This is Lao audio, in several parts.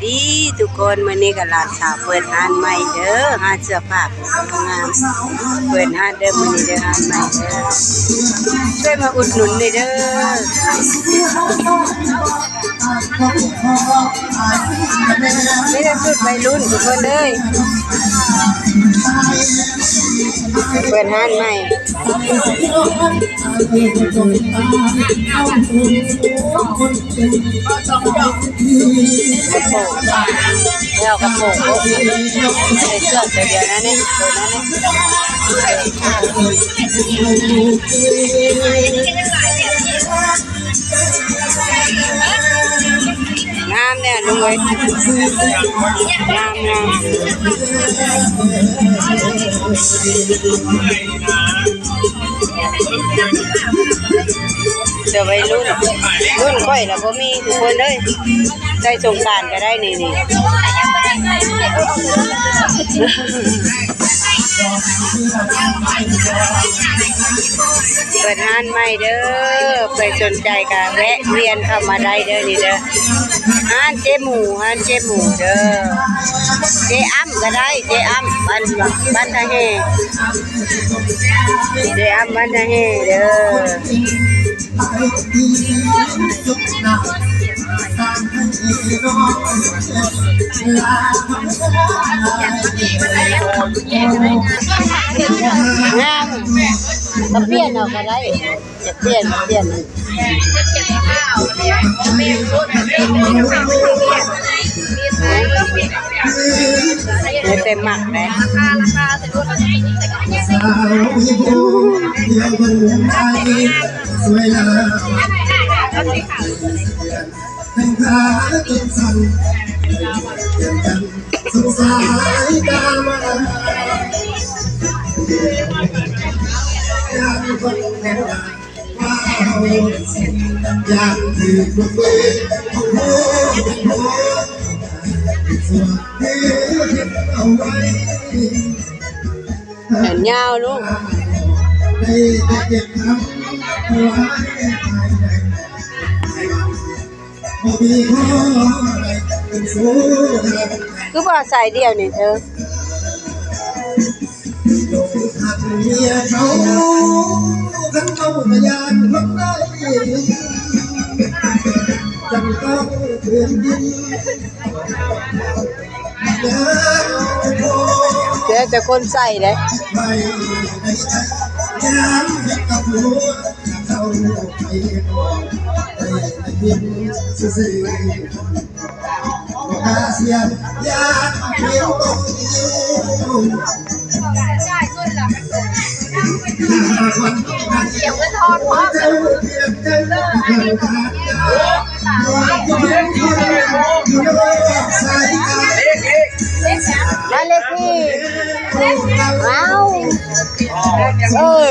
ດີທຸກຄົນ ມື້ນີ້ກໍຫຼານສາວເປີດຮ້ານໃໝ່ເດີ ຮ້ານເສື້ອຜ້າງາມ ເປີດຮ້ານເດີ ມື້ນີ້ເດີ ຮ້ານໃໝ່ເດີ ຊ່ວຍມາອຸດໜູນແດ່ເດີ. ມີແຕ່ຊຸດໄວລຸ້ນທຸກຄົນເອີຍ ເປີດຮ້ານໃໝ່ ກະໂປງ ແລ້ວກະໂປງ ໂອ້ ໃສ່ເສື້ອໂຕດຽວນັ້ນເດ້ ໂຕນັ້ນເດ້. ງາມແດ່ລຸງເອີຍ ງາມໆ ເສື້ອໄວລຸ້ນ ລຸ້ນຂ້ອຍລະບໍ່ມີທຸກຄົນເອີຍ ໃສ່ສົງການກະໄດ້ນີ້ ນີ້. ເປີດຮ້ານໃໝ່ເດີ ໃຜສົນໃຈກະແວະວຽນເຂົ້າມາໄດ້ເດີ ນີ້ເດີ ຮ້ານເຈໝູ ຮ້ານເຈໝູເດີ ເຈອ້ຳກະໄດ້ ເຈອ້ຳ ບ້ານ ບ້ານທ່າແຮ່ ເຈອ້ຳ ບ້ານທ່າແຮ່ເດີ. ງາມ ກະປ່ຽນເອົາກະໄດ້ ຢາກປ່ຽນກະປ່ຽນ ແລ້ວແຕ່ມັກເດ້. ແຂນຍາວລູກ ຄືບໍ່ໃສ່ດຽວນີ້ເທີ. ແລ້ວແຕ່ຄົນໃສ່ເດ້ ບ້ານເລກທີ່ ອ້າວ ເອີຍ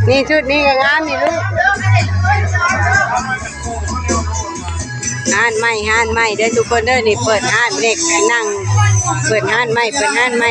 ນີ້ ຊຸດນີ້ກະງາມນີ້ລູກ. ຮ້ານໃໝ່ ຮ້ານໃໝ່ເດີທຸກຄົນເດີ ນີ້ເປີດຮ້ານເລັກ ນັ່ງ ເປີດຮ້ານໃໝ່ ເປີດຮ້ານໃໝ່.